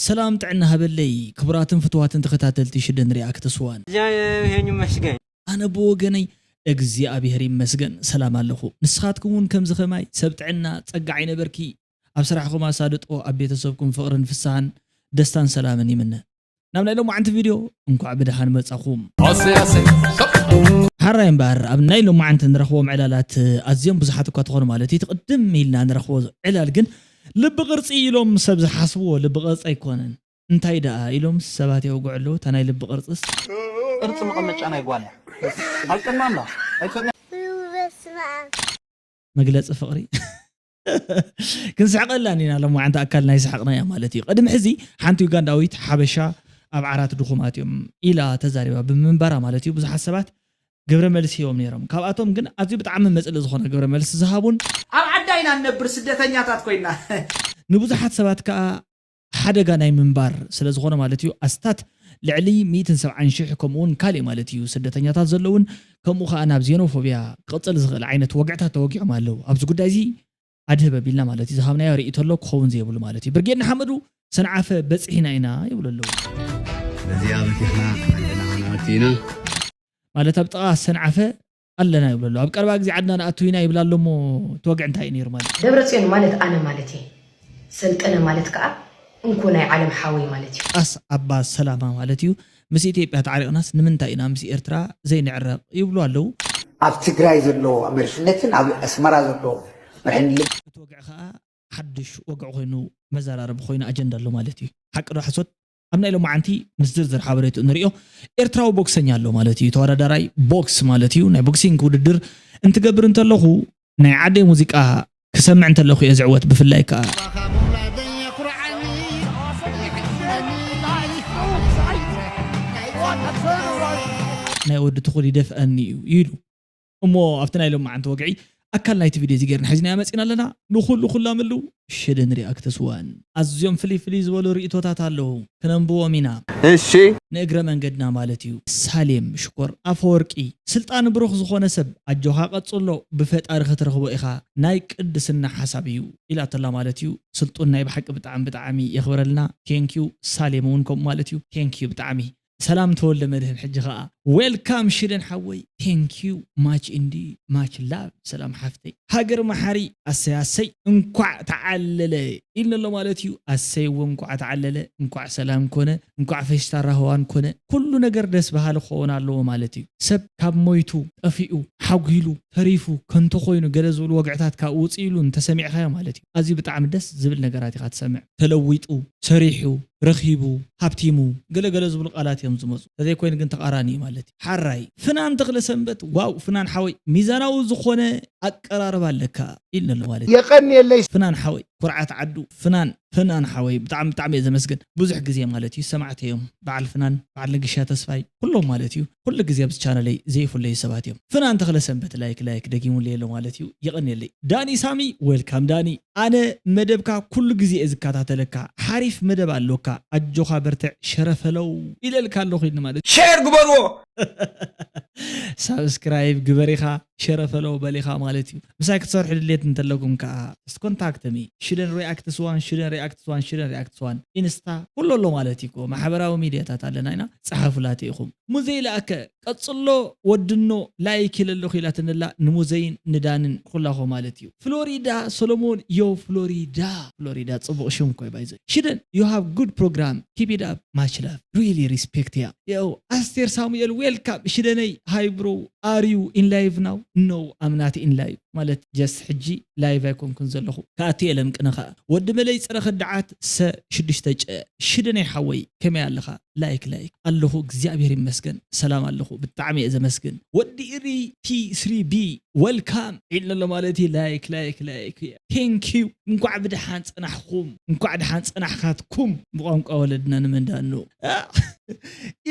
ሰላም ጥዕና ሃበለይ ክቡራትን ፍትዋትን ተኸታተልቲ ሽደን ሪኣክት ስዋን። እግዚኣብሔር ይመስገን። ኣነ ብወገነይ እግዚኣብሔር ይመስገን ሰላም ኣለኹ። ንስኻትኩም እውን ከምዚ ኸማይ ሰብ ጥዕና ጸጋ ኣይነበርኪ ኣብ ስራሕኹም ኣሳልጦ ኣብ ቤተሰብኩም ፍቕርን ፍስሃን ደስታን ሰላምን ይምነ። ናብ ናይ ሎማዓንቲ ቪድዮ እንኳዕ ብደሓን መጻኹም። ሓራይ እምበኣር ኣብ ናይ ሎማዓንቲ ንረኽቦም ዕላላት ኣዝዮም ብዙሓት እኳ ተኾኑ ማለት እዩ። እቲ ቅድም ኢልና ንረኽቦ ዕላል ግን ልቢ ቅርጺ ኢሎም ሰብ ዝሓስብዎ ልቢ ቅርጺ ኣይኮነን። እንታይ ደኣ ኢሎም ሰባት የውግዑ ኣለዉ። እታ ናይ ልቢ ቅርጽስ ቅርጺ መቐመጫ ናይ ጓል እያ። ኣብ ቅድሚ ኣምላኽ ኣይትፈ- መግለጺ ፍቕሪ ክንስሕቐላን ኢና። ሎማዓንቲ ኣካል ናይ ሰሓቕና እያ ማለት እዩ። ቅድሚ ሕዚ ሓንቲ ዩጋንዳዊት ሓበሻ ኣብ ዓራት ድኹማት እዮም ኢላ ተዛሪባ ብምንባራ ማለት እዩ ብዙሓት ሰባት ግብረ መልሲ ሂቦም ነይሮም። ካብኣቶም ግን ኣዝዩ ብጣዕሚ መጽልኢ ዝኾነ ግብረ መልሲ ዝሃቡን ኣብ ዓዳ ኢና ንነብር ስደተኛታት ኮይና። ንብዙሓት ሰባት ከኣ ሓደጋ ናይ ምንባር ስለ ዝኾነ ማለት እዩ። ኣስታት ልዕሊ ሚእትን ሰብዓን ሽሕ ከምኡውን ካልእ ማለት እዩ ስደተኛታት ዘለውን ከምኡ ከኣ ናብ ዜኖፎብያ ክቕጽል ዝኽእል ዓይነት ወግዕታት ተወጊዖም ኣለዉ። ኣብዚ ጉዳይ እዚ ኣድህብ ኣቢልና ማለት እዩ ዝሃብናዮ ርእይቶ ኣሎ ክኸውን ዘየብሉ ማለት እዩ። ብርጌድ ንሓመዱ ሰንዓፈ በጺሕና ኢና ይብሉ ኣለዉ። በዚኣ በቲኽና ዓድና ክንኣቱ ኢና። ማለት ኣብ ጥቓ ሰንዓፈ ኣለና ይብሉ ኣለዉ። ኣብ ቀረባ ግዜ ዓድና ንኣቱ ኢና ይብላ ኣሎ እሞ እቲ ወግዒ እንታይ እዩ ነይሩ ማለት እዩ? ደብረጽዮን ማለት ኣነ ማለት እየ። ሰልጠነ ማለት ከኣ እንኮ ናይ ዓለም ሓወይ ማለት እዩ። ኣስ ኣባ ሰላማ ማለት እዩ። ምስ ኢትዮጵያ ተዓሪቕናስ ንምንታይ ኢና ምስ ኤርትራ ዘይንዕረቕ ይብሉ ኣለዉ። ኣብ ትግራይ ዘሎ መሪሕነትን ኣብ ኣስመራ ዘሎ መሪሕነት እቲ ወግዒ ከኣ ሓድሽ ወግዒ ኮይኑ መዘራረቢ ኮይኑ ኣጀንዳ ኣሎ ማለት እዩ። ሓቂ ዶ ሓሶት? ኣብ ናይ ሎማዓንቲ ምስ ዝርዝር ሓበሬትኡ ንሪኦ። ኤርትራዊ ቦክሰኛ ኣሎ ማለት እዩ። ተወዳዳራይ ቦክስ ማለት እዩ። ናይ ቦክሲንግ ውድድር እንትገብር እንተለኹ ናይ ዓደይ ሙዚቃ ክሰምዕ እንተለኹ እየ ዝዕወት። ብፍላይ ከኣ ናይ ወዲ ትኹል ይደፍኣኒ እዩ ኢሉ እሞ ኣብቲ ናይ ሎማዓንቲ ወግዒ ኣካል ናይቲ ቪድዮ እዚ ጌርና ሒዝናዮ መጺና ኣለና። ንኹሉ ኩላምሉ ሽደን ሪኣክትስ ዋን ኣዝዮም ፍልይ ፍልይ ዝበሉ ርእይቶታት ኣለዉ ክነንብቦም ኢና። እሺ ንእግረ መንገድና ማለት እዩ። ሳሌም ሽኮር ኣፈወርቂ ስልጣን ብሩኽ ዝኾነ ሰብ ኣጆኻ ቀጽሎ ብፈጣሪ ክትረኽቦ ኢኻ ናይ ቅድስና ሓሳብ እዩ ኢላቶላ ማለት እዩ። ስልጡን ናይ ብሓቂ ብጣዕሚ ብጣዕሚ የኽብረልና። ቴንኪዩ ሳሌም እውን ከምኡ ማለት እዩ። ቴንኪዩ ብጣዕሚ ሰላም ተወልደ መድህን ሕጂ ኸኣ ዌልካም ሽደን ሓወይ thank you much indeed much love ሰላም ሓፍተይ ሃገር መሓሪ ኣሰይ ኣሰይ እንኳዕ ተዓለለ ኢልኒ ኣሎ ማለት እዩ ኣሰይ እዎ እንኳዕ ተዓለለ እንኳዕ ሰላም ኮነ እንኳዕ ፌሽታ ራህዋን ኮነ ኩሉ ነገር ደስ በሃሊ ክኸውን ኣለዎ ማለት እዩ ሰብ ካብ ሞይቱ ጠፊኡ ሓጒሉ ተሪፉ ከንቶ ኮይኑ ገለ ዝብሉ ወግዕታት ካብ ውፅእ ኢሉ እንተሰሚዕኻዮ ማለት እዩ ኣዝዩ ብጣዕሚ ደስ ዝብል ነገራት ኢኻ ትሰምዕ ተለዊጡ ሰሪሑ ረኺቡ ሃብቲሙ ገለገለ ዝብሉ ቃላት እዮም ዝመፁ ተዘይኮይኑ ግን ተቃራኒ እዩ ማለት እዩ ሓራይ ፍናን ተክለ ሰንበት ዋው ፍናን ሓወይ ሚዛናዊ ዝኾነ ኣቀራርባ ኣለካ ኢልኒ ኣሎ ማለት እዩ የቀንየለይ ፍናን ሓወይ ኩርዓት ዓዱ ፍናን ፍናን ሓወይ ብጣዕሚ ብጣዕሚ እየ ዘመስግን ብዙሕ ግዜ ማለት እዩ ሰማዕቲ እዮም በዓል ፍናን በዓል ንግሻ ተስፋይ ኩሎም ማለት እዩ ኩሉ ግዜ ኣብዚ ቻነለይ ዘይፍለዩ ሰባት እዮም ፍናን ተክለ ሰንበት ላይክ ላይክ ደጊሙለይ ኣሎ ማለት እዩ የቀንየለይ ዳኒ ሳሚ ዌልካም ዳኒ ኣነ መደብካ ኩሉ ግዜ እየ ዝከታተለካ ሓሪፍ መደብ ኣሎካ ኣጆኻ በርትዕ ሸረፈለው ኢለልካ ኣለኹ ኢልኒ ማለት እዩ ሼር ግበርዎ ሳብስክራይብ ግበር ኢኻ ሸረፈለው በል ኢኻ ማለት እዩ ምሳይ ክትሰርሑ ድሌት እንተለኩም ከዓ just contact me ሽደን ሪኣክትስ ዋን ሽደን ሪኣክትስ ዋን ሽደን ሪኣክትስ ዋን ኢንስታ ኩሉ ኣሎ ማለት እዩ እኮ ማሕበራዊ ሚድያታት ኣለና ኢና ፀሓፉላተ ኢኹም ሙዘይ ለኣከ ቀጽሎ ወድኖ ላይክ ኢለ ኣለኹ ኢላትንላ ንሙዘይን ንዳንን ኩላኹ ማለት እዩ ፍሎሪዳ ሶሎሞን ዮ ፍሎሪዳ ፍሎሪዳ ጽቡቕ ሽም ኮይ ባይዘ ሽደን you have good program keep it up much love really respect እያ ዮ ኣስቴር ሳሙኤል ዌልካም ሽደነይ ሃይ ብሮ are you in live now no I'm not in live ማለት just ሕጂ ላይቭ ኣይኮንኩን ዘለኹ ክኣቲ እየ ለምቅነ ኸኣ ወዲ መለይ ጸረ ከዳዓት ሰ ሽዱሽተ ጨ ሽደነይ ሓወይ ከመይ ኣለኻ ላይክ ላይክ ኣለኹ እግዚኣብሔር ይመስገን ሰላም ኣለኹ ብጣዕሚ እየ ዘመስግን ወዲ ኢሪ ቲ ስሪ ቢ ወልካም ኢልና ኣሎ ማለት እዩ ላይክ ላይክ ላይክ thank you እንኳዕ ብደሓን ጸናሕኩም እንኳዕ ደሓን ጸናሕካትኩም ብቋንቋ ወለድና ንመንዳኖ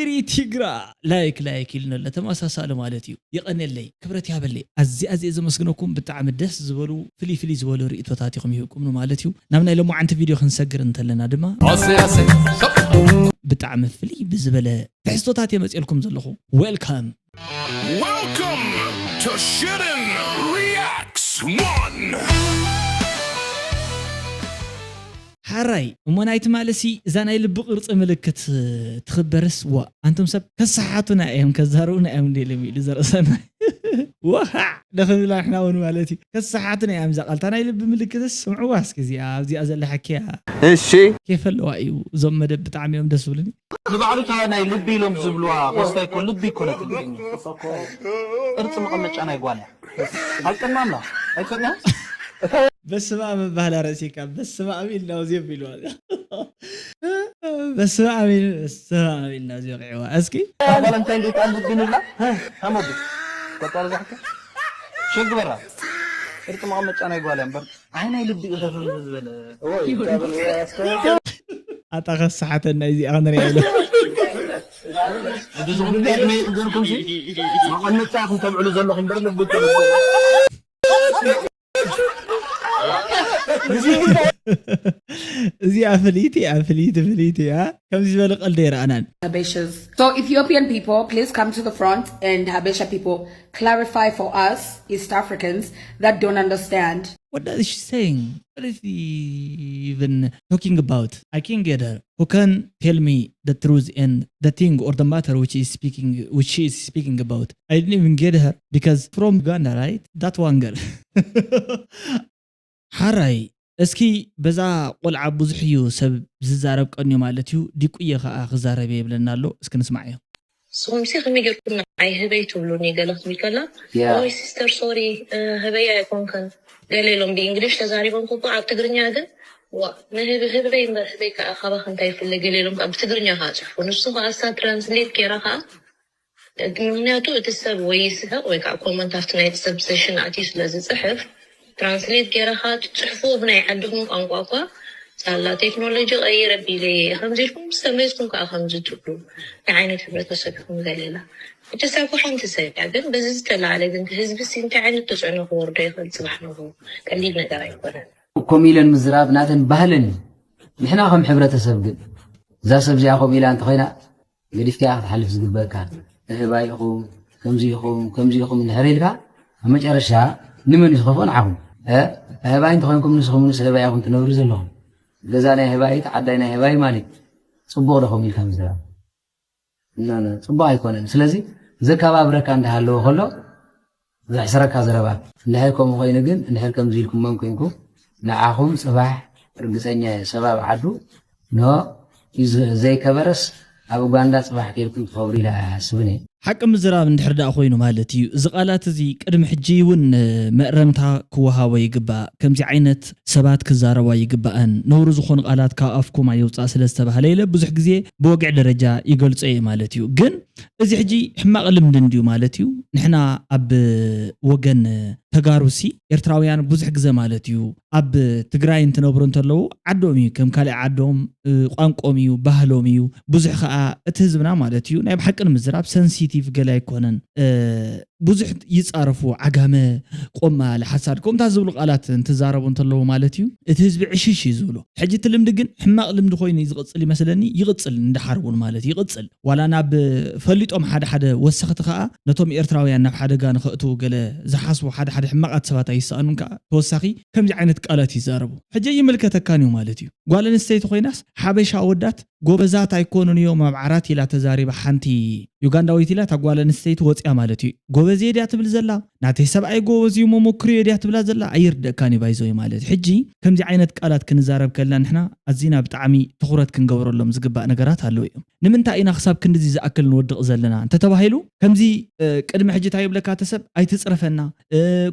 ኢሪ ቲግራ ላይክ ላይክ ኢልና ኣሎ ተመሳሳሊ ማለት እዩ የቐንየለይ ክብረት ያበለይ ኣዚ ኣዚ ዘመስግነኩም ብጣዕሚ ደስ ዝበሉ ፍልይ ፍልይ ዝበሉ ርእቶታት ኢኹም ይህብኩም ማለት እዩ ናብ ናይ ሎማዓንቲ ቪድዮ ክንሰግር እንተለና ድማ ብጣዕሚ ፍልይ ብዝበለ ትሕዝቶታት እየ መፅኤልኩም ዘለኹ ዌልካም Welcome to Shitten Reacts One. ሓራይ እሞ ናይ ትማልሲ እዛ ናይ ልቢ ቅርፂ ምልክት ትኽበርስ ዋ፣ ኣንቱም ሰብ ከሰሓቱና እዮም ከዛርቡና እዮም እንደ ኢሎም ኢሉ ዘርእሰና። ወሃዕ ደኽብላ ንሕና እውን ማለት እዩ። ከሰሓቱና እዮም እዛ ቃልታ ናይ ልቢ ምልክትስ ስምዕዋ እስኪ እዚኣ ኣብዚኣ ዘላ ሓኪያ። እሺ ኬፍ ኣለዋ እዩ። እዞም መደብ ብጣዕሚ እዮም ደስ ዝብሉኒ። ንባዕሉ እታ ናይ ልቢ ኢሎም ዝብልዋ መስታ ይኮን ልቢ ይኮነት ቅርፂ መቐመጫ ናይ ጓል ኣይቀናምና ኣይፈጥና በስመ ኣብ ምባህላ ርእሲካ በስመ ኣብ ኢልና ውዚ ቢልዋ። በስመ ኣብ ኢል- በስመ ኣብ ኢልና ውዚ ወቂዕዋ እስኪ። ቫለንታይን ዴይ ከኣ ልቢ ንብላ ሃሞቢ ቆጣሪ ዛሕከ ሸግበራ ቅርፂ መቐመጫ ናይ ጓል እያ እምበር ኣይ ናይ ልቢ እዩ ከፍል ዝበለ ኣታ ከሰሓተና እዚኣ ክንሪኣ ኢለ። እዚ ዝኹሉ ዕድመ ይሕገርኩም ሲ መቐመጫ ኢኹም ተብዕሉ ዘለኹም እምበር ልቢ እዚኣ ፍልይቲ እያ ፍልይቲ ፍልይቲ እያ። ከምዚ ዝበለ ቀልዲ ኣይረኣናን። Habeshas. So Ethiopian people, please come to the front and Habesha people clarify for us East Africans that don't understand. What does she saying? What is he even talking about? I can't get her. Who can tell me the truth and the thing or the matter which is speaking which she is speaking about? I didn't even get her because from Uganda, right? That one girl. ሓራይ እስኪ በዛ ቆልዓ ብዙሕ እዩ ሰብ ዝዛረብ ቀንዩ ማለት እዩ። ዲቁየ ከዓ ክዛረብ እየ ይብለና ኣሎ። እስኪ ንስማዓዮ። ንስኹም ሲ ከመይ ጌርኩም ንዓይ ህበይ ትብሉኒ ገለ ክትብል ከላ Yeah. ኦይ ሲስተር ሶሪ ህበይ ኣይኮንክን ገለ ኢሎም ብእንግሊሽ ተዛሪቦም ክኮ ኣብ ትግርኛ ግን ዋ ንህብ ህበይ እምበር ህበይ ከዓ ካባክ እንታይ ይፍለ ገለ ኢሎም ከዓ ብትግርኛ ከዓ ፅሕፉ ንሱ ከዓ እሳ ትራንስሌት ገይራ ከዓ ምክንያቱ እቲ ሰብ ወይ ይስሕቕ ወይ ከዓ ኮመንት ኣብቲ ናይ ሰብ ሴሽን ኣትዩ ስለ ዝፅሕፍ ትራንስሌት ገይራ ከዓ ትፅሕፉ ብናይ ዓድኹም ቋንቋ እኳ ሳላ ቴክኖሎጂ ቀይር ኣቢለ እየ ከምዚ ኢልኩም ምስ ተመይዝኩም ከዓ ከምዚ ትብሉ እንታይ ዓይነት ሕብረተሰብ ኢኹም ዘለና ሕጂ እሳ እኮ ሓንቲ ሰብ እያ ግን በዚ ዝተላዕለ ግን ህዝቢ ሲ እንታይ ዓይነት ተፅዕኖ ክወርዶ ይኽእል ፅባሕ ንግሆ ቀሊል ነገር ኣይኮነን ከምኡ ኢለን ምዝራብ ናተን ባህለን እዩ። ንሕና ከም ሕብረተሰብ ግን እዛ ሰብ እዚኣ ከምኡ ኢላ እንተኾይና ገዲፍካያ ክትሓልፍ ዝግበእካ ኣህባይ ኢኹም ከምዚ ኢኹም ከምዚ ኢኹም እንድሕር ኢልካ ኣብ መጨረሻ ንመን እዩ ዝኸፍኦ ንዓኹም ኣህባይ እንተኾይንኩም ንስኹም ንስ ኣህባይ ኢኹም ትነብሩ ዘለኹም ገዛ ናይ ኣህባይ ዓዳይ ናይ ኣህባይ ማለት እዩ ጽቡቕ ዶ ከምኡ ኢልካ ምዝራብ ጽቡቕ ኣይኮነን ስለዚ ዘከባብረካ እንዳሃለወ ከሎ ዘሕስረካ ዘረባ እንድሕር ከምኡ ኮይኑ ግን እንድሕር ከምዚ ኢልኩሞም ኮንኩም ንዓኹም ጽባሕ ርግጸኛ እየ ሰብ ኣብ ዓዱ ኖ እዩ ዘይከበረስ ኣብ ኡጋንዳ ጽባሕ ኬድኩም ትኸብሩ ኢለ ኣይሓስብን እየ። ሓቂ ምዝራብ እንድሕር ደኣ ኮይኑ ማለት እዩ። እዚ ቃላት እዚ ቅድሚ ሕጂ እውን መእረምታ ክወሃቦ ይግባእ። ከምዚ ዓይነት ሰባት ክዛረባ ይግባእን። ነውሪ ዝኾኑ ቃላት ካብ ኣፍኩም ኣይውጻእ ስለ ዝተባህለ ኢለ ብዙሕ ግዜ ብወግዒ ደረጃ ይገልጾ እየ ማለት እዩ። ግን እዚ ሕጂ ሕማቕ ልምዲ እንድዩ ማለት እዩ። ንሕና ኣብ ወገን ተጋሩሲ ኤርትራውያን ብዙሕ ግዘ ማለት እዩ ኣብ ትግራይ እንትነብሩ እንተለዉ ዓዶም እዩ ከም ካልእ ዓዶም ቋንቆም እዩ ባህሎም እዩ ብዙሕ ከዓ እቲ ህዝብና ማለት እዩ ናይ ብሓቂ ንምዝራብ ሰንሲቲቭ ገለ ኣይኮነን ብዙሕ ይፃረፉ ዓጋመ ቆማል ሓሳድ ከምታ ዝብሉ ቃላት እንትዛረቡ እንተለዉ ማለት እዩ እቲ ህዝቢ ዕሽሽ እዩ ዝብሎ ሕጂ እቲ ልምዲ ግን ሕማቕ ልምዲ ኮይኑ ዝቕፅል ይመስለኒ ይቕፅል እንዳሓር እውን ማለት ይቕፅል ዋላ ናብ ፈሊጦም ሓደ ሓደ ወሰኽቲ ከዓ ነቶም ኤርትራውያን ናብ ሓደጋ ንኸእትዉ ገለ ዝሓስቡ ሓደ ሓደ ሕማቓት ሰባት ኣይሰኣኑን ከዓ ተወሳኺ ከምዚ ዓይነት ቃላት ይዛረቡ። ሕጂ ኣይምልከተካን እዩ ማለት እዩ። ጓል ኣንስተይቲ ኮይናስ ሓበሻ ኣወዳት ጎበዛት ኣይኮኑን እዮም ኣብ ዓራት ኢላ ተዛሪባ ሓንቲ ዩጋንዳዊት ኢላ እታ ጓል ኣንስተይቲ ወፅያ ማለት እዩ። ጎበዝ እየ ድያ ትብል ዘላ ናተይ ሰብኣይ ጎበዝ እዩ መሞክርዮ ድያ ትብላ ዘላ ኣይርደእካን እዩ ባይዘወይ ማለት እዩ። ሕጂ ከምዚ ዓይነት ቃላት ክንዛረብ ከልና ንሕና ኣዚና ብጣዕሚ ትኹረት ክንገብረሎም ዝግባእ ነገራት ኣለዉ እዮም። ንምንታይ ኢና ክሳብ ክንድዚ ዝኣክል ንወድቕ ዘለና እንተተባሂሉ ከምዚ ቅድሚ ሕጂ እንታይ ይብለካ እቲ ሰብ ኣይትፅረፈና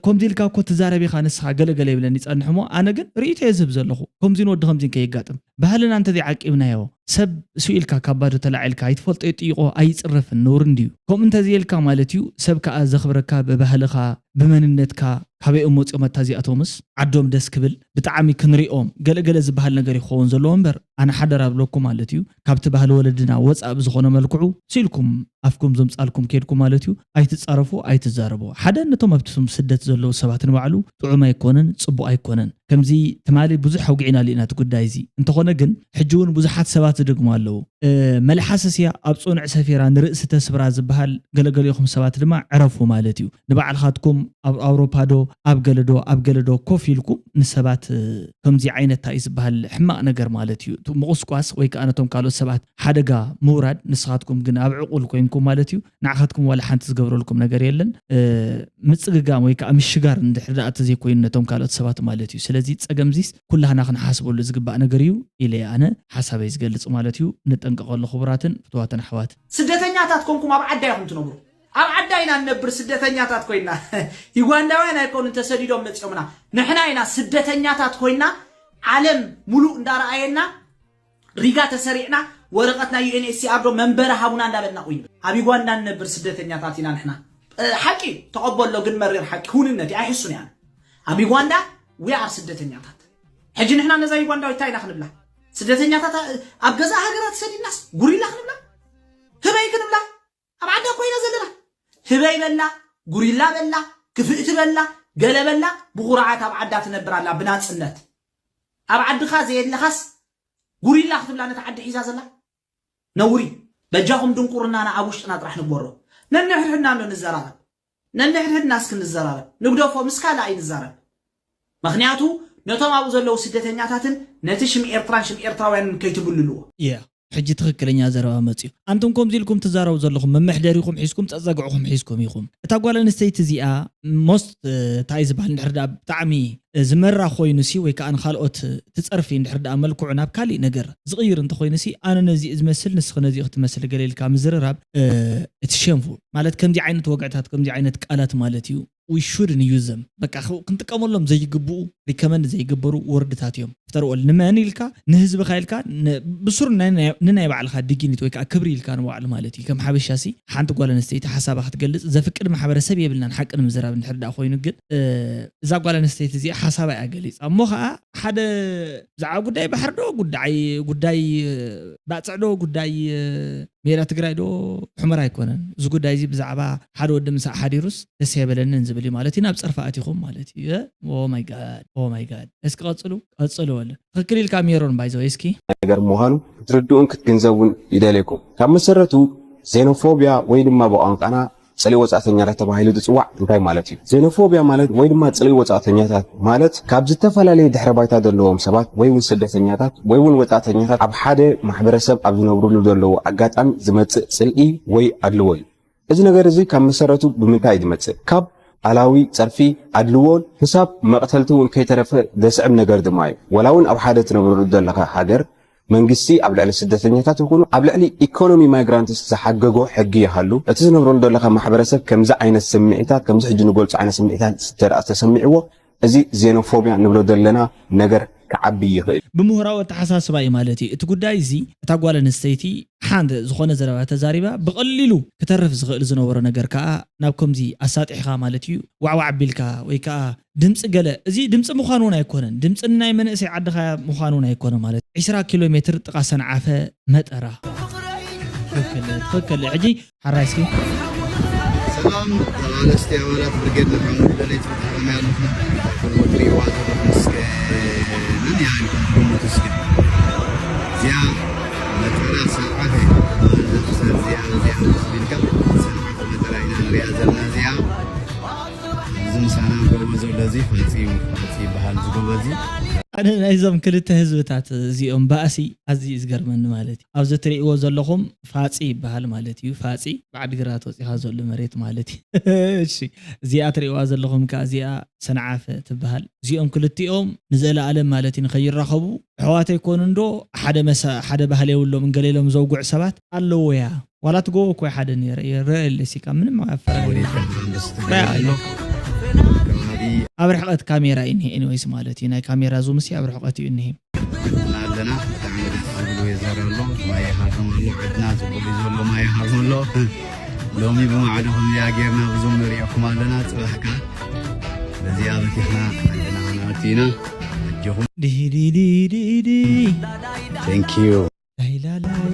ከምዚ ኢልካ እኮ ትዛረብ ኢኻ ንስኻ ገለገለ ይብለኒ ይፀንሕ እሞ ኣነ ግን ርእይቶ እየ ዝህብ ዘለኹ ከምዚ ንወዲ ከምዚ ከየጋጥም ባህልና እንተዘይዓቂብናዮ ሰብ ስኢልካ ካብ ባዶ ተላዒልካ ኣይትፈልጦ ይጥይቆ ኣይፅረፍን ነውሪ እንድዩ ከምኡ እንተዘየልካ ማለት እዩ ሰብ ከዓ ዘኽብረካ ብባህልኻ ብመንነትካ ካበይኦም መፂኦም ኣታ እዚኣቶምስ ዓዶም ደስ ክብል ብጣዕሚ ክንሪኦም ገለገለ ዝበሃል ነገር ይኸውን ዘለዎ እምበር ኣነ ሓደራ ብለኩም ማለት እዩ ካብቲ ባህሊ ወለድና ወፃእ ብዝኾነ መልክዑ ስኢልኩም ኣፍኩም ዘምፃልኩም ከድኩም ማለት እዩ ኣይትፃረፉ ኣይትዛረቡ ሓደ ነቶም ኣብቲ ስደት ዘለዉ ሰባት ንባዕሉ ጥዑም ኣይኮነን ፅቡቕ ኣይኮነን ከምዚ ትማሊ ብዙሕ ኣውጊዕናሉ ኢና እቲ ጉዳይ እዚ እንተኾነ ግን ሕጂ እውን ብዙሓት ሰባት ዝደግሙ ኣለዉ መልሓስስ እያ ኣብ ፅኑዕ ሰፊራ ንርእሲ ተስብራ ዝበሃል ገለገሊኹም ሰባት ድማ ዕረፉ ማለት እዩ ንባዕልኻትኩም ኣብ ኣውሮፓ ዶ ኣብ ገለ ዶ ኣብ ገለ ዶ ኮፍ ኢልኩም ንሰባት ከምዚ ዓይነት እንታይ እዩ ዝበሃል ሕማቕ ነገር ማለት እዩ ምቑስቋስ ወይ ከዓ ነቶም ካልኦት ሰባት ሓደጋ ምውራድ፣ ንስኻትኩም ግን ኣብ ዕቑል ኮይንኩም ማለት እዩ ንዓኻትኩም ዋላ ሓንቲ ዝገብረልኩም ነገር የለን። ምፅግጋም ወይ ከዓ ምሽጋር እንድሕር ደኣ ተዘይኮይኑ ነቶም ካልኦት ሰባት ማለት እዩ። ስለዚ ፀገምዚስ ኩላህና ክንሓስበሉ ዝግባእ ነገር እዩ ኢለ ኣነ ሓሳበይ ዝገልፅ ማለት እዩ። ንጠንቀቐሉ ክቡራትን ፍትዋትን ኣሕዋት። ስደተኛታት ኮንኩም ኣብ ዓዳ ኢኹም ትነብሩ። ኣብ ዓዳ ኢና ንነብር ስደተኛታት ኮይና። ዩጋንዳውያን ኣይኮኑን ተሰዲዶም መፂኦምና። ንሕና ኢና ስደተኛታት ኮይና ዓለም ሙሉእ እንዳረኣየና ሪጋ ተሰሪዕና ወረቐት ናይ ዩ ኤን ኤች ሲ ኣር ዶ መንበሪ ሃቡና እንዳበልና ኮይኑ። ኣብ ዩጋንዳ ንነብር ስደተኛታት ኢና ንሕና። ሓቂ ተቐበሎ ግን መሪር ሓቂ ሁንነት ኣይሕሱን እያ። ኣብ ዩጋንዳ we are ስደተኛታት። ሕጂ ንሕና ነዛ ዩጋንዳዊት እንታይ ኢና ክንብላ? ስደተኛታት ኣብ ገዛ ሃገራ ተሰዲድናስ ጉሪላ ክንብላ? ህበይ ክንብላ? ኣብ ዓዳ ኮይና ዘለና ህበይ በላ፣ ጉሪላ በላ፣ ክፍእቲ በላ፣ ገለ በላ ብኹርዓት ኣብ ዓዳ ትነብር ኣላ ብናጽነት። ኣብ ዓድኻ ዘየለኻስ ጉሪላ ክትብላ ነቲ ዓዲ ሒዛ ዘላ ነውሪ። በጃኹም ድንቁርናና ኣብ ውሽጥና ጥራሕ ንግበሮ። ነንሕድሕድና እንዶ ንዘራረብ። ነንሕድሕድና እስኪ ንዘራረብ። ንግደፎ ምስ ካልእ ኣይንዛረብ። ምኽንያቱ ነቶም ኣብኡ ዘለዉ ስደተኛታትን ነቲ ሽም ኤርትራን ሽም ኤርትራውያንን ከይትብልልዎ። ያ ሕጂ ትኽክለኛ ዘረባ መፅዩ። ኣንቱም ከምዚ ኢልኩም ትዛረቡ ዘለኹም መመሕደሪኹም ሒዝኩም ፀፀግዕኹም ሒዝኩም ኢኹም። እታ ጓል ኣንስተይቲ እዚኣ most እንታይ ዝበሃል እንድሕር ደኣ ብጣዕሚ ዝመራ ኮይኑሲ ወይ ከዓ ንካልኦት ትፀርፊ እንድሕር ደኣ መልክዑ ናብ ካሊእ ነገር ዝቕይር እንተኮይኑሲ ኣነ ነዚ ዝመስል ንስኺ ነዚ ክትመስል ገለ ኢልካ ምዝርራብ እቲ shameful ማለት ከምዚ ዓይነት ወግዕታት ከምዚ ዓይነት ቃላት ማለት እዩ። We shouldn't use them በቃ ክንጥቀመሎም ዘይግብኡ recommend ዘይግበሩ ወርድታት እዮም። ፍተርኦል ንመን ኢልካ ንህዝብኻ ኢልካ ብሱር ንናይ ባዕልኻ dignity ወይ ከዓ ክብሪ ኢልካ ንባዕሉ ማለት እዩ። ከም ሓበሻ ሲ ሓንቲ ጓል ኣንስተይቲ ሓሳባ ክትገልፅ ዘፍቅድ ማሕበረሰብ የብልናን ሓቂ ንምዝራብ እንድሕር ደኣ ኮይኑ ግን እዛ ጓል ኣንስተይቲ እዚኣ ሓሳባ እያ ገሊፃ እሞ ከዓ ሓደ ብዛዕባ ጉዳይ ባሕሪ ዶ ጉዳይ ጉዳይ ባፅዕ ዶ ጉዳይ ሜዳ ትግራይ ዶ ሕመራ ኣይኮነን እዚ ጉዳይ እዚ ብዛዕባ ሓደ ወዲ ምሳእ ሓዲሩስ ደስ የበለንን ዝብል እዩ ማለት እዩ ናብ ፀርፊ ኣቲኹም ማለት እዩ oh my god oh my god እስኪ ቀፅሉ ቀፅሉ ወለ ትኽክል ኢልካ ሜሮን ባይዘው እስኪ ነገር ምዃኑ ክትርድኡን ክትግንዘቡን ይደልየኩም ካብ መሰረቱ ዜኖፎብያ ወይ ድማ ብቋንቋና ፅልኢ ወፃእተኛታት ተባሂሉ ዝፅዋዕ እንታይ ማለት እዩ? ዜኖፎብያ ማለት ወይ ድማ ፅልኢ ወፃእተኛታት ማለት ካብ ዝተፈላለየ ድሕረ ባይታ ዘለዎም ሰባት ወይ እውን ስደተኛታት ወይ እውን ወፃእተኛታት ኣብ ሓደ ማሕበረሰብ ኣብ ዝነብርሉ ዘለዉ ኣጋጣሚ ዝመፅእ ፅልኢ ወይ ኣድልዎ እዩ። እዚ ነገር እዚ ካብ መሰረቱ ብምንታይ እዩ ዝመፅእ? ካብ ኣላዊ፣ ፀርፊ፣ ኣድልዎን ክሳብ መቕተልቲ እውን ከይተረፈ ዘስዕብ ነገር ድማ እዩ። ወላ እውን ኣብ ሓደ ትነብረሉ ዘለኻ ሃገር መንግስቲ ኣብ ልዕሊ ስደተኛታት ይኹኑ ኣብ ልዕሊ ኢኮኖሚ ማይግራንትስ ዝሓገጎ ሕጊ ይሃሉ፣ እቲ ዝነብረሉ ዘለኻ ማሕበረሰብ ከምዚ ዓይነት ስምዒታት፣ ከምዚ ሕጂ ንገልጾ ዓይነት ስምዒታት እንተ ደኣ ተሰሚዕዎ፣ እዚ ዜኖፎብያ ንብሎ ዘለና ነገር ክዓቢ ይኽእል። ብምሁራዊ ኣተሓሳስባ እዩ ማለት እዩ። እቲ ጉዳይ እዚ እታ ጓል ኣንስተይቲ ሓንቲ ዝኾነ ዘረባ ተዛሪባ ብቐሊሉ ክተርፍ ዝኽእል ዝነበሮ ነገር ከዓ ናብ ከምዚ ኣሳጢሕኻ ማለት እዩ ዋዕዋዕ ኣቢልካ ወይ ከዓ ድምፂ ገለ እዚ ድምፂ ምዃኑ እውን ኣይኮነን ድምፂ ንናይ መንእሰይ ዓድኻ ምዃኑ እውን ኣይኮነ ማለት ዒስራ ኪሎ ሜትር ጥቓ ሰንዓፈ መጠራ ትኽክል ሕጂ ሓራይ እስኪ ሰላም ተቓለስቲ ኣባላት ብርጌድ ንሓመዱ ደለይቲ ፍትሒ ከመይ ኣለኹም? ከምኡ ትሪእዋ ዘለኹም እስከ መን እያ ኢልኩም ትግምቱ እስከ? እዚኣ መጠራ ሰንዓፈ እያ ትበሃል ዘፍሰር እዚኣ እዚኣ ተስቢልካ ሰንዓፈ መጠራ ኢና ንሪኣ ዘለና እዚኣ። እዚ ምሳና ጎቦ ዘሎ እዚ ፋፂ እዩ ፋፂ ይበሃል እዚ ጎቦ እዚ። ኣነ ናይዞም ክልተ ህዝብታት እዚኦም ባእሲ ኣዝዩ እዩ ዝገርመኒ ማለት እዩ። ኣብዚ ትሪእዎ ዘለኹም ፋፂ ይበሃል ማለት እዩ። ፋፂ ብዓድግራት ወፂኻ ዘሎ መሬት ማለት እዩ። እሺ እዚኣ ትሪእዋ ዘለኹም ከዓ እዚኣ ሰንዓፈ ትበሃል። እዚኦም ክልቲኦም ንዘለኣለም ማለት እዩ ንኸይራኸቡ ኣሕዋት ኣይኮኑን ዶ ሓደ መሳ ሓደ ባህሊ የብሎም እንገሌሎም ዘውግዑ ሰባት ኣለዎ እያ። ዋላ እቲ ጎቦ እኮ ሓደ ነይረ ይረአ የለ ሲካ ምንም ኣፈራሪ ኣብ ርሕቐት ካሜራ እዩ እኒሄ ኤኒወይስ ማለት እዩ ናይ ካሜራ ዙም ሲ ኣብ ርሕቐት እዩ እኒሄ ኣለና ብጣዕሚ ደስ ዝብል ወይዘር ኣሎ ማይ ሃርም ኣሎ ዓድና ፅቡቅ እዩ ዘሎ ማይ ሃርም ኣሎ ሎሚ ብማዕዶ ከምዚኣ ጌርና ብዙም ንሪኦኩም ኣለና ፅባሕ ከዓ በዚኣ በቲኽና ዓድና ክንኣቱ ኢና ኣጆኹም ዲዲዲዲዲ Thank you. ላይላላይ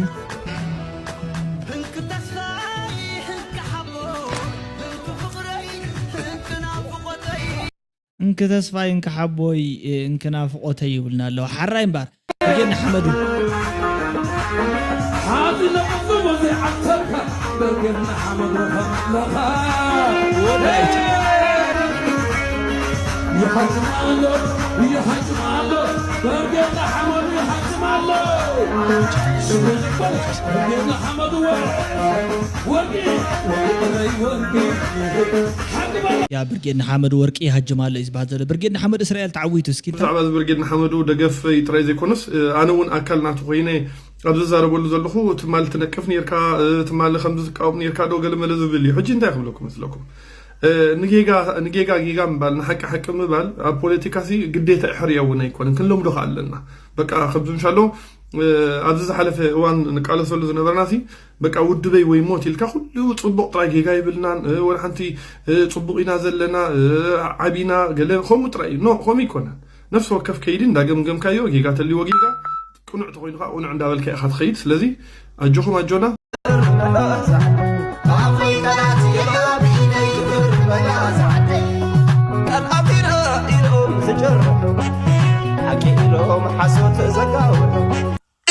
እንክ ተስፋይ እንክ ሓቦይ እንክ ናፍቆተይ ይብልና ኣለዉ ሓራይ እምበር ብርጌድ ንሓመዱ ሓዚ ነቕጽ ብዙሕ ኣተካ ብርጌድ ንሓመዱ ከለኻ ወዳይት ይሓዝም ኣሎ፣ ይሓዝም ኣሎ፣ በርጌድ ንሓመዱ ይሓዝም ኣሎ። ሽጉጥ ይበል፣ በርጌድ ንሓመዱ ወርቂ፣ ወርቂ፣ ወርቂ፣ ወርቂ። ሓንቲ በል። ያ ብርጌድ ንሓመዱ ወርቂ ይሃጅም ኣሎ እዩ ዝበሃል ዘሎ። ብርጌድ ንሓመዱ እስራኤል ተዓዊቱ እስኪ። ብዛዕባ እዚ ብርጌድ ንሓመዱ ደገፈይ ጥራይ ዘይኮነስ፣ ኣነ እውን ኣካል ናቱ ኮይነ ኣብ ዝዛረበሉ ዘለኹ፣ ትማሊ ትነቅፍ ነርካ፣ ትማሊ ከምዚ ትቃወም ነርካ ዶ ገለመለ ዝብል እዩ። ሕጂ እንታይ ክብለኩም መስለኩም? ንጌጋ ንጌጋ ጌጋ ምባል፣ ንሓቂ ሓቂ ምባል ኣብ ፖለቲካሲ ግዴታ ሕርያ እውን ኣይኮነን፣ ክንለምዶ ከ ኣለና። በቃ ከምዚ ምሻሎ ኣብዚ ዝሓለፈ እዋን ንቃለሰሉ ዝነበርናሲ፣ በቃ ውድበይ ወይ ሞት ኢልካ ኩሉ ጽቡቕ ጥራይ፣ ጌጋ ይብልናን፣ ወላ ሓንቲ ጽቡቕ ኢና ዘለና፣ ዓቢና ገለ ከምኡ ጥራይ እዩ። ኖ፣ ከምኡ ይኮነን። ነፍሲ ወከፍ ከይዲ እንዳገምገምካዮ፣ ጌጋ ተልዎ ጌጋ፣ ቅኑዕ ተኾይኑ ከዓ ቅኑዕ እንዳበልካ ኢኻ ትኸይድ። ስለዚ ኣጆኹም ኣጆና።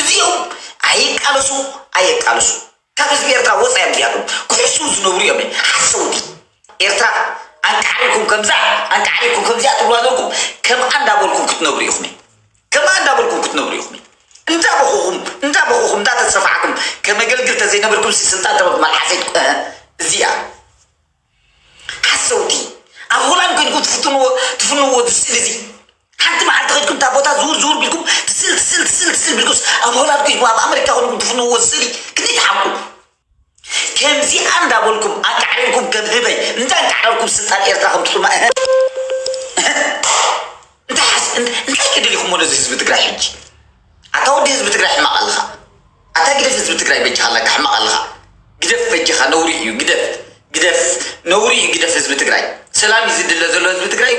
እዚኦም ኣይቃለሱ ኣይቃለሱ ካብ ህዝቢ ኤርትራ ወፃ እዮም እዚኣቶም ክሕሱ ዝነብሩ እዮም ሓሰውቲ ኤርትራ። ኣንቃዕሪኩም ከምዛ ኣንቃዕሪኩም ከምዚኣ ትብሉ ኣለኩም ከምኣ እንዳበልኩም ክትነብሩ ኢኹም ከምኣ እንዳበልኩም ክትነብሩ ኢኹም። እንዳ በኹኹም እንዳ በኹኹም እንዳ ተሰፋዕኩም ከመገልግል ተዘይነብርኩም ሲ ስልጣን ተረብ መልሓሰይ እዚኣ ሓሰውቲ ኣብ ሆላንድ ኮይንኩም ትፍትንዎ ትፍንዎ ስእሊ እዚ ሓንቲ መዓልቲ ከድኩም እታ ቦታ ዝውር ዝውር ቢልኩም ትስል ትስል ትስል ትስል ቢልኩስ ኣብ ሆላንድ ኮይንኩም ኣብ ኣመሪካ ኮይንኩም ትፍንዎ ስእሊ ክንደይ ትሓቁ ከምዚኣ እንዳበልኩም ኣንቃዕሪርኩም ከም ህበይ እንዳንቃዕረርኩም ስልጣን ኤርትራ ከም ትጥማ እንታይ ሓስ እንታይ እንታይ ክደሊኹሞ ነዚ ህዝቢ ትግራይ ሕጂ ኣታ ወዲ ህዝቢ ትግራይ ሕማቕ ኣለኻ ኣታ ግደፍ ህዝቢ ትግራይ በጃኻ ኣለካ ሕማቕ ኣለኻ ግደፍ በጃኻ ነውሪ እዩ ግደፍ ግደፍ ነውሪ እዩ ግደፍ ህዝቢ ትግራይ ሰላም እዩ ዝድለ ዘሎ ህዝቢ ትግራይ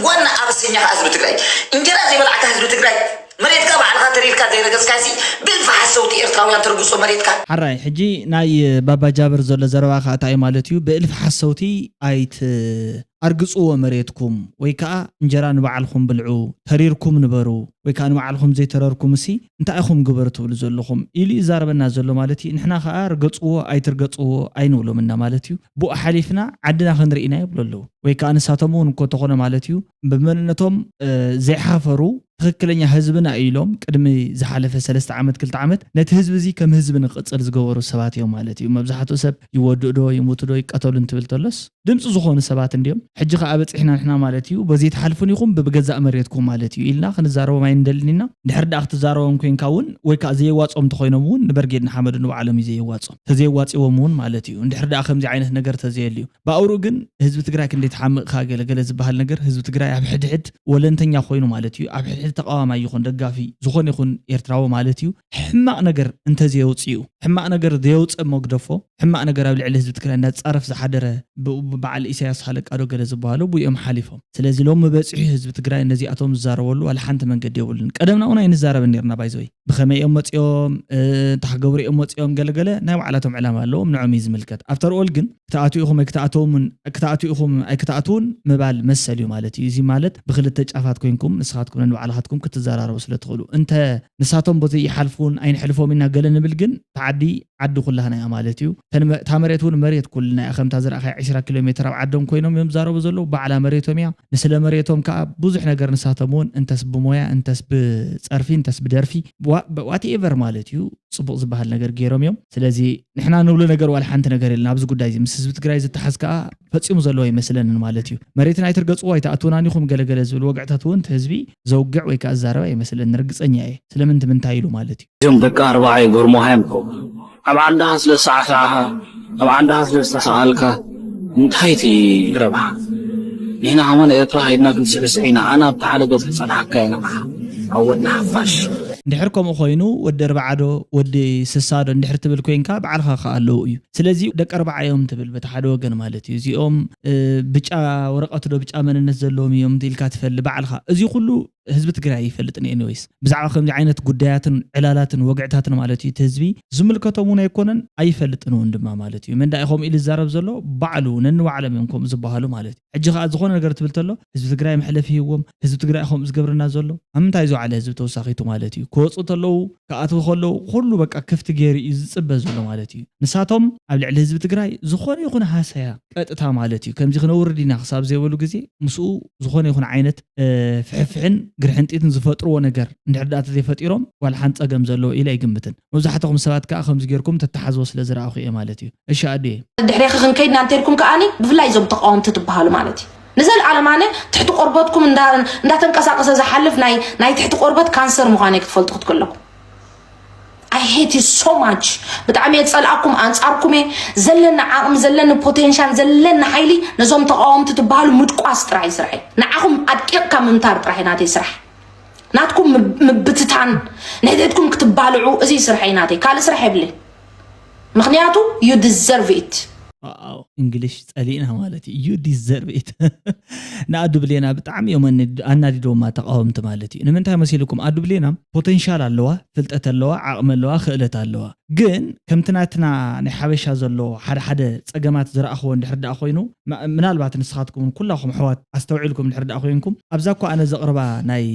ዋና ኣበሰኛ ከዓ ህዝቢ ትግራይ እንጀራ ዘይበላዕካ ህዝቢ ትግራይ መሬትካ ባዕልኻ ተሪርካ ዘይረገፅካሲ ብእልፊ ሓሰውቲ ኤርትራውያን ተርግፆ መሬትካ ሓራይ ሕጂ ናይ ባባ ጃብር ዘሎ ዘረባ ከዓ እንታይ ማለት እዩ ብእልፊ ሓሰውቲ ኣይት ኣርግፅዎ መሬትኩም ወይ ከዓ እንጀራ ንባዕልኹም ብልዑ፣ ተሪርኩም ንበሩ ወይ ከዓ ንባዕልኹም ዘይተረርኩም ሲ እንታይ ኢኹም ግበሩ ትብሉ ዘለኹም ኢሉ ይዛረበና ዘሎ ማለት እዩ። ንሕና ከዓ ርገፅዎ ኣይትርገፅዎ ኣይንብሎም እና ማለት እዩ። ብኡ ሓሊፍና ዓድና ክንርኢ ኢና ይብሉ ኣለዉ። ወይ ከዓ ንሳቶም እውን እኮ እንተኾነ ማለት እዩ ብመንነቶም ዘይሓፈሩ ትኽክለኛ ህዝብና ኢሎም ቅድሚ ዝሓለፈ ሰለስተ ዓመት ክልተ ዓመት ነቲ ህዝቢ እዚ ከም ህዝቢ ንክቕፅል ዝገበሩ ሰባት እዮም ማለት እዩ። መብዛሕትኡ ሰብ ይወድኡ ዶ ይሙቱ ዶ ይቀተሉ እንትብል ተሎስ ድምፂ ዝኾኑ ሰባት እንድዮም። ሕጂ ከዓ በፂሕና ንሕና ማለት እዩ በዚ ትሓልፉን ኢኹም ብገዛእ መሬትኩም ማለት እዩ ኢልና ክንዛረቦም ኣይንደልን ኢና። ድሕር ደኣ ክትዛረቦም ኮይንካ እውን ወይ ከዓ ዘየዋፅኦም እንተኮይኖም እውን ንበርጌድ ንሓመዱ ንባዕሎም እዩ ዘየዋፅኦም ተዘየዋፂዎም እውን ማለት እዩ። እንድሕር ደኣ ከምዚ ዓይነት ነገር ተዘየልዩ ብኣውርኡ ግን ህዝቢ ትግራይ ክንደይ ትሓምቕ ኢኻ ገለ ገለ ዝበሃል ነገር ህዝቢ ትግራይ ኣብ ሕድሕድ ወለንተኛ ኮይኑ ማለት እዩ ኣብ ሕድሕድ ተቃዋማይ ይኹን ደጋፊ ዝኾነ ይኹን ኤርትራዊ ማለት እዩ ሕማቕ ነገር እንተዘየውፅኡ ሕማቕ ነገር ዘየውፀ እሞ ግደፎ ሕማቕ ነገር ኣብ ልዕሊ ህዝቢ ትግራይ እንዳፃረፍ ዝሓደረ ብኡ ብበዓል ኢሳያስ ሃለቃ ዶ ገለ ዝበሃሉ ብኡ እዮም ሓሊፎም ስለዚ ሎሚ በፂሑ ህዝቢ ትግራይ ነዚኣቶም ዝዛረበሉ ዋላ ሓንቲ መንገዲ የብሉን ቀደምና እውን ኣይንዛረብን ነርና ባይዘወይ ብኸመይ እዮም መፂኦም እንታይ ክገብሩ እዮም መፂኦም ገለገለ ናይ ባዕላቶም ዕላማ ኣለዎም ንዖም እዩ ዝምልከት after all ግን ክትኣትዉ ኢኹም ኣይክትኣትዉን ክትኣትዉ ኢኹም ኣይክትኣትዉን ምባል መሰል እዩ ማለት እዩ እዚ ማለት ብክልተ ጫፋት ኮይንኩም ንስኻትኩም ነንባዕልኻትኩም ክትዘራረቡ ስለ ትኽእሉ እንተ ንሳቶም በዚ ይሓልፉን ኣይንሕልፎም ኢና ገለ ንብል ግን እታ ዓዲ ዓዲ ኩላህና እያ ማለት እዩ እታ መሬት እውን መሬት ኩልና እያ ከምታ ዝረእኻያ ዕስራ ኪሎ ሜትር ኣብ ዓዶም ኮይኖም እዮም ዝዛረቡ ዘለዉ ባዕላ መሬቶም እያ ንስለ መሬቶም ከዓ ብዙሕ ነገር ንሳቶም እውን እንተስ ብሞያ እንተስ ብፀርፊ እንተስ ብደርፊ whatever ማለት እዩ ፅቡቕ ዝበሃል ነገር ገይሮም እዮም ስለዚ ንሕና ንብሎ ነገር ዋላ ሓንቲ ነገር የለን ኣብዚ ጉዳይ እዚ ምስ ህዝቢ ትግራይ ዝተሓዝ ከዓ ፈፂሙ ዘለዎ ኣይመስለንን ማለት እዩ መሬትና ኣይትርገፅዎ ኣይትኣትውናን ኢኹም ገለገለ ዝብል ወግዕታት እውን ህዝቢ ዘውግዕ ወይ ከዓ ዝዛረብ ኣይመስለንን ርግፀኛ እየ ስለምንቲ ምንታይ ኢሉ ማለት እዩ እዞም ደቂ ኣርባዓ ይገርሙኻ እዮም ኣብ ዓድኻ ስለ ዝሰዓስዓኻ ኣብ ዓድኻ ስለ ዝተሰኣልካ እንታይ እቲ ረብሓ ንሕና ከማን ኤርትራ ከይድና ክንስዕስዕ ኢና ኣነ ኣብቲ ሓደ ገፅ ክፀንሓካ እየ ንዓኻ ኣብ ወድና ሓፋሽ እንድሕር ከምኡ ኮይኑ ወዲ ኣርባዓ ዶ ወዲ ስሳ ዶ እንድሕር ትብል ኮይንካ ባዕልኻ ከኣ ኣለዉ እዩ ስለዚ ደቂ ኣርባዓ እዮም ትብል በቲ ሓደ ወገን ማለት እዩ እዚኦም ብጫ ወረቐት ዶ ብጫ መንነት ዘለዎም እዮም ኢልካ ትፈሊ ባዕልኻ እዚ ኩሉ ህዝቢ ትግራይ ኣይፈልጥን። ኤኒወይስ ብዛዕባ ከምዚ ዓይነት ጉዳያትን ዕላላትን ወግዕታትን ማለት እዩ እቲ ህዝቢ ዝምልከቶም እውን ኣይኮነን ኣይፈልጥን እውን ድማ ማለት እዩ። መንዳ ኢኹም ኢሉ ዝዛረብ ዘሎ ባዕሉ ነንባዕሎም እዮም ከምኡ ዝበሃሉ ማለት እዩ። ሕጂ ከዓ ዝኾነ ነገር ትብል ተሎ ህዝቢ ትግራይ መሕለፊ ሂዎም ህዝቢ ትግራይ ከምኡ ዝገብረና ዘሎ ኣብ ምንታይ ዝወዓለ ህዝቢ ተወሳኺቱ ማለት እዩ። ክወፁ ተለዉ ክኣትዉ ከለዉ ኩሉ በቃ ክፍቲ ገይሩ እዩ ዝፅበ ዘሎ ማለት እዩ። ንሳቶም ኣብ ልዕሊ ህዝቢ ትግራይ ዝኾነ ይኹን ሃሰያ ቀጥታ ማለት እዩ ከምዚ ክነውርድ ኢና ክሳብ ዘይበሉ ግዜ ምስኡ ዝኾነ ይኹን ዓይነት ፍሕፍሕን ግርሕንጢትን ዝፈጥርዎ ነገር እንድሕር ዳኣ ተዘይፈጢሮም ዋላ ሓንቲ ፀገም ዘለዎ ኢለ ኣይግምትን። መብዛሕትኹም ሰባት ከዓ ከምዚ ጌርኩም ተተሓዝቦ ስለ ዝረኣኹ እየ ማለት እዩ። እሺ ኣዱየ። ድሕሬኺ ክንከይድ ኢና እንተልኩም ከዓኒ ብፍላይ እዞም ተቃወምቲ ትበሃሉ ማለት እዩ ንዘለዓለም ኣነ ትሕቲ ቆርበትኩም እንዳ- እንዳተንቀሳቀሰ ዝሓልፍ ናይ ናይ ትሕቲ ቆርበት ካንሰር ምዃነይ ክትፈልጡ ክትክለኩም። I hate you so much። ብጣዕሚ እየ ዝፀልኣኩም፣ ኣንፃርኩም እየ። ዘለኒ ዓቕሚ፣ ዘለኒ ፖቴንሻል፣ ዘለኒ ሓይሊ ነዞም ተቃወምቲ ትበሃሉ ምድቋስ ጥራሕ እዩ ስርሐይ። ንዓኹም ኣድቂቕካ ምምታር ጥራሕ እዩ ናተይ ስራሕ። ናትኩም ምብ- ምብትታን፣ ንሕድሕድኩም ክትባልዑ፣ እዚ ስርሐይ ናተይ። ካልእ ስራሕ የብለይ። ምክንያቱ you deserve it። ዋው እንግሊሽ ጸሊእና ማለት እዩ you deserve it ንኣዱ ብሌና ብጣዕሚ እዮም ኣናዲዶማ ተቃወምቲ ማለት እዩ ንምንታይ መሲልኩም ኣዱ ብሌና ፖቴንሻል ኣለዋ ፍልጠት ኣለዋ ዓቕሚ ኣለዋ ክእለት ኣለዋ ግን ከምቲ ናትና ናይ ሓበሻ ዘሎ ሓደ ሓደ ጸገማት ዝረኣኽዎ እንድሕር ደኣ ኮይኑ ምናልባት ንስኻትኩም ኩላኹም ኣሕዋት ኣስተውዒልኩም እንድሕር ደኣ ኮይንኩም ኣብዛ እኮ ኣነ ዘቕርባ ናይ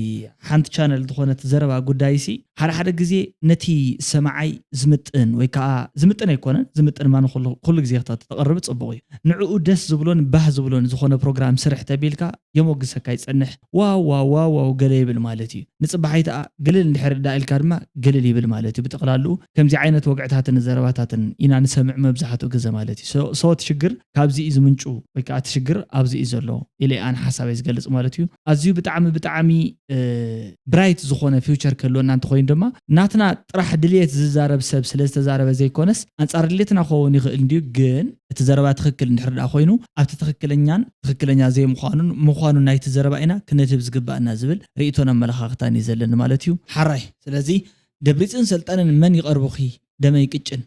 ሓንቲ ቻነል ዝኾነት ዘረባ ጉዳይሲ ሓደ ሓደ ግዜ ነቲ ሰማዓይ ዝምጥን ወይ ከዓ ዝምጥን ኣይኮነን ዝምጥን ማ ኩሉ ግዜ ተቕርብ ፅቡቕ እዩ ንዕኡ ደስ ዝብሎን ባህ ዝብሎን ዝኾነ ፕሮግራም ስርሕ ተቢልካ የሞግሰካ ይፀንሕ ዋው ዋው ዋው ዋው ገለ ይብል ማለት እዩ ንፅባሓይ ተኣ ግልል እንድሕር ዳ ኢልካ ድማ ግልል ይብል ማለት እዩ ብጠቕላሉ ከምዚ ዓይነት ወግዕታትን ዘረባታትን ኢና ንሰምዕ መብዛሕትኡ ግዘ ማለት እዩ ሰወት ሽግር ካብዚ እዩ ዝምንጩ ወይ ከዓ እቲ ሽግር ኣብዚ እዩ ዘሎ ኢለ ኣነ ሓሳበይ ዝገልፅ ማለት እዩ ኣዝዩ ብጣዕሚ ብጣዕሚ ብራይት ዝኾነ ፊውቸር ክህልወና እንተኮይኑ ድማ ናትና ጥራሕ ድልየት ዝዛረብ ሰብ ስለ ዝተዛረበ ዘይኮነስ ኣንፃር ድልየትና ክኸውን ይኽእል እንድዩ ግን እቲ ዘረባ ትኽክል እንድሕር ደኣ ኮይኑ ኣብቲ ትኽክለኛን ትኽክለኛ ዘይምዃኑን ምዃኑን ናይቲ ዘረባ ኢና ክንህብ ዝግባእና ዝብል ርእይቶን ኣመለኻኽታን እዩ ዘለኒ ማለት እዩ ሓራይ ስለዚ ደብሪፅን ሰልጠንን መን ይቐርቡኺ ደመይ ቅጭን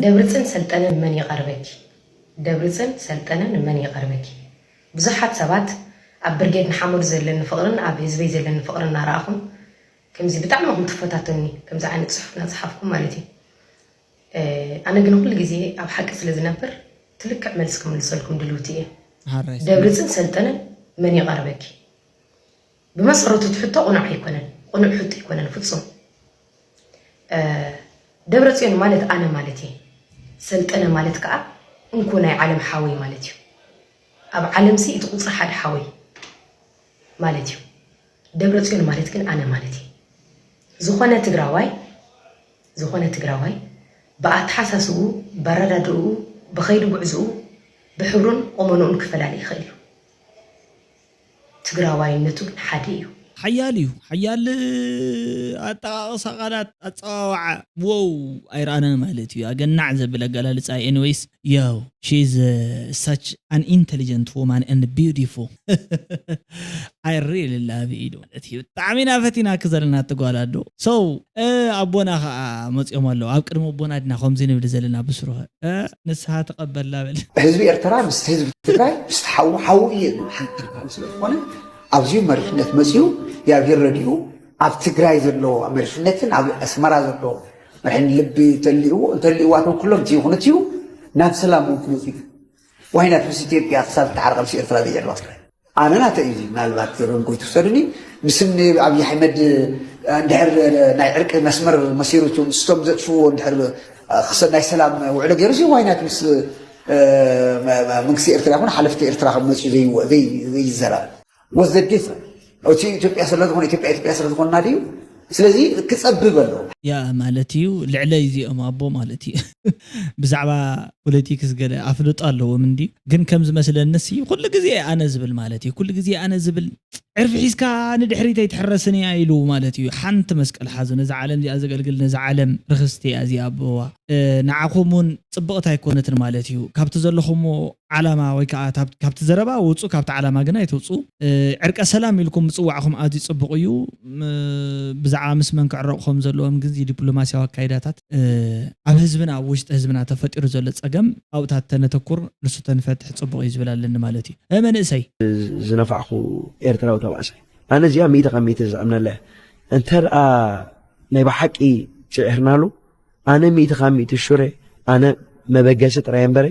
ደብርፅን ሰልጠነን መን ይቐርበኪ? ደብርፅን ሰልጠነን መን ይቐርበኪ? ብዙሓት ሰባት ኣብ ብርጌድ ንሓመዱ ዘለኒ ፍቕርን ኣብ ህዝበይ ዘለኒ ፍቕሪ እናረኣኹም ከምዚ ብጣዕሚ ኢኹም ትፈታተኑኒ ከምዚ ዓይነት ፅሑፍ እናፀሓፍኩም ማለት እዩ። ኣነ ግን ኩሉ ግዜ ኣብ ሓቂ ስለ ዝነብር እቲ ልክዕ መልሲ ክምልሰልኩም ድልውቲ እየ። ደብርፅን ሰልጠነን መን ይቐርበኪ? ብመሰረቱ እቲ ሕቶ ቁኑዕ ኣይኮነን፣ ቁኑዕ ሕቶ ኣይኮነን ፍፁም። ደብረፅዮን ማለት ኣነ ማለት እየ። ሰልጠነ ማለት ከዓ እንኮ ናይ ዓለም ሓወይ ማለት እዩ። ኣብ ዓለምሲ እቲ ቁፅሪ ሓደ ሓወይ ማለት እዩ። ደብረፅዮን ማለት ግን ኣነ ማለት እየ። ዝኾነ ትግራዋይ ዝኾነ ትግራዋይ ብኣተሓሳስብኡ፣ በረዳድእኡ፣ ብኸይዲ ጉዕዝኡ፣ ብሕብሩን ቁመንኡን ክፈላለ ይኽእል እዩ። ትግራዋይነቱ ግን ሓደ እዩ። ሓያል እዩ ሓያል ኣጠቃቅሳ ቃላት ኣፀዋዋዓ ዎው ኣይረኣናን ማለት እዩ ኣገናዕ ዘብል ኣገላልፃ ኤኒወይስ ያው she is such an intelligent woman and beautiful I really love you ማለት እዩ ብጣዕሚ ኢና ፈቲና ክዘለና ትጓል ኣዶ so ኣቦና ከዓ መፅኦም ኣለዉ ኣብ ቅድሚ ኣቦና ድና ከምዚ ንብል ዘለና ብስሩኸ ንስኻ ተቐበል ላበል። ህዝቢ ኤርትራ ምስ ህዝቢ ትግራይ ምስቲ ሓዉ ሓዉ እየ ዝብል ሓንቲ ትርጉም ስለ ዝኾነ ኣብዚኡ መሪሕነት መፂኡ እግዚኣብሔር ረዲኡ ኣብ ትግራይ ዘሎ መሪሕነትን ኣብ ኣስመራ ዘሎ መሪሕን ልቢ ተሊእዎ እንተሊእዋቶም ኩሎም ትዩ ክንትዩ ናብ ሰላም እውን ክመፁ ይግባእ። ዋይናት ምስ ኢትዮጵያ ክሳብ ትዓርቐ ምስ ኤርትራ ዘይዕርባ ትግራይ ኣነ ናተይ እዩ ምናልባት ሮንጎይ ትውሰድኒ ምስኒ ኣብይ ኣሕመድ እንድሕር ናይ ዕርቂ መስመር መሲሩ ምስቶም ዘጥፍዎ እንድሕር ናይ ሰላም ውዕሎ ገይሩ ሲ ዋይናት ምስ መንግስቲ ኤርትራ ይኹን ሓለፍቲ ኤርትራ ከም መፅኡ ዘይዘራረብ ወዘዴት እቲ ኢትዮጵያ ስለዝኾነ ኢትዮጵያ ኢትዮጵያ ስለዝኾንና ድዩ ስለዚ ክፀብብ ኣለዎ። ያ ማለት እዩ ልዕለይ እዚኦም ኣቦ ማለት እዩ ብዛዕባ ፖለቲክስ ገለ ኣፍልጦ ኣለዎም እንዲ ግን ከም ዝመስለንስ ኩሉ ግዜ ኣነ ዝብል ማለት እዩ ኩሉ ግዜ ኣነ ዝብል ዕርፊ ሒዝካ ንድሕሪት ኣይትሕረስን እያ ኢሉ ማለት እዩ ሓንቲ መስቀል ሓዙ ነዛ ዓለም እዚኣ ዘገልግል ነዛ ዓለም ርክስቲ እያ እዚኣ ኣቦዋ ንዓኹም እውን ፅብቕቲ ኣይኮነትን ማለት እዩ ካብቲ ዘለኹምዎ ዓላማ ወይ ከዓ ካብቲ ዘረባ ውፁ ካብቲ ዓላማ ግን ኣይትውፁ ዕርቀ ሰላም ኢልኩም ምፅዋዕኹም ኣዝዩ ፅቡቕ እዩ ብዛዕባ ምስ መን ክዕረቑ ከም ዘለዎም ግን ዲፕሎማሲያዊ ኣካይዳታት ኣብ ህዝብና ኣብ ውሽጢ ህዝብና ተፈጢሩ ዘሎ ፀገም ኣብታት ተነተኩር ንሱ ተንፈትሕ ፅቡቕ እዩ ዝብል ኣለኒ ማለት እዩ መንእሰይ ዝነፋዕኩ ኤርትራዊ ተባዕሳይ ኣነ እዚኣ ሚእቲ ካብ ሚእቲ ዝኣምነላ እየ። እንተ ደኣ ናይ ብሓቂ ጽዒርናሉ፣ ኣነ ሚእቲ ካብ ሚእቲ ሹረ፣ ኣነ መበገሲ ጥራይ እምበረ፣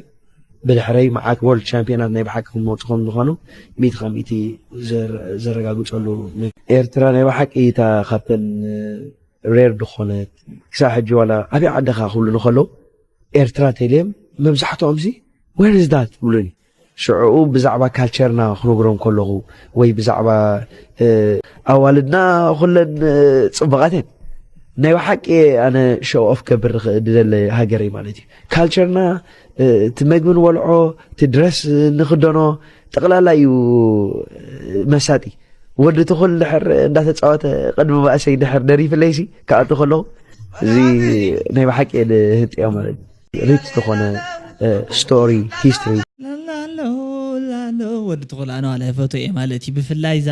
ብድሕረይ መዓት ወርልድ ቻምፒዮናት ናይ ብሓቂ ክመፁ ከም ዝኾኑ ሚእቲ ካብ ሚእቲ ዘር-፣ ዘረጋግፀሉ። ኤርትራ ናይ ብሓቂ እታ ካብተን ሬር ዝኾነት፣ ክሳብ ሕጂ ዋላ ኣበይ ዓድኻ ክብሉኒ ከለዉ፣ ኤርትራ ተልዮም፣ መብዛሕትኦም ሲ where is that ይብሉኒ። ሽዑ ብዛዕባ ካልቸርና ክነግሮም ከለኹ፣ ወይ ብዛዕባ ኣዋልድና፣ ኩለን ጽቡቓት እየን። ናይ ብሓቂ ኣነ ሾው ኦፍ ከብር ዝደለ ሃገረይ ማለት እዩ። ካልቸርና፣ እቲ መግቢ ንበልዖ፣ እቲ ድረስ ንኽደኖ፣ ጠቕላላ እዩ መሳጢ። ወዲ ትኹል ድሕር እንዳተጻወተ ቅድሚ ባእሰይ ድሕር ደሪፍለይሲ ክኣቱ ከለኹ፣ እዚ ናይ ብሓቂ እየ ዝህንጥዮ ማለት እዩ። ሪች ዝኾነ ስቶሪ፣ ሂስትሪ። ላላሎ ላሎ ወዲ ትኹል ኣነ ዋላ ይፈትዎ እየ ማለት እዩ። ብፍላይ እዛ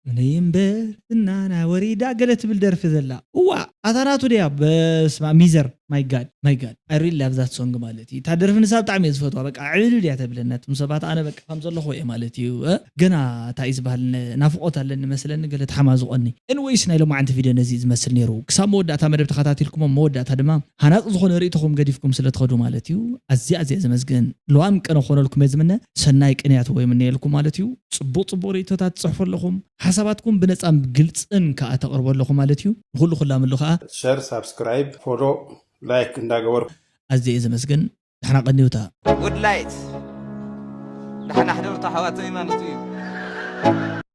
ምነይ እምበር እናና ወሪዳ ገለ ትብል ደርፊ ዘላ እዋ ኣታ ናቱ ድያ? በስማ ሚዘር ማይ ጋድ ማይ ጋድ ኣይ ሪሊ ላቭ ዛት ሶንግ ማለት እዩ። እታ ደርፊ ንሳ ብጣዕሚ እየ ዝፈትዋ። በቃ ዕብልል እያ ተብለኒ። ነቶም ሰባት ኣነ በቃ ከም ዘለኹ እየ ማለት እዩ። እ? ገና እንታይ እዩ ዝበሃል ነ-፣ ናፍቖት ኣለኒ መስለኒ ገለ ተሓማዝቖኒ። ኤንወይስ ናይ ሎማዓንቲ ቪድዮ ነዚ እዩ ዝመስል ነይሩ። ክሳብ መወዳእታ መደብ ተኸታቲልኩም ኣብ መወዳእታ ድማ ሃናፂ ዝኾነ ርእይቶኹም ገዲፍኩም ስለ ትኸዱ ማለት እዩ። ኣዝየ ኣዝየ ዘመስግን። ለዋም ቅነ ክኾነልኩም እየ ዝምነ። ሰናይ ቅንያት ወይ ምነየልኩም ማለት እዩ። ፅቡቕ ፅቡቕ ርእይቶታት ትፅሕፉ ኣለኹም። ሓሳባትኩም ብነፃን ግልፅን ከዓ ተቕርቡ ኣለኹም ማለት እዩ። ንኹሉ ኩላምሉ ከዓ ሸር፣ ሳብስክራይብ፣ ፎሎ፣ ላይክ እንዳገበርኩ ኣዝየ እየ ዘመስግን። ንሕና ቀኒውታ ጉድ ላይት ደሓን ኣሕደሩ ተሓዋተይ ማለት እዩ።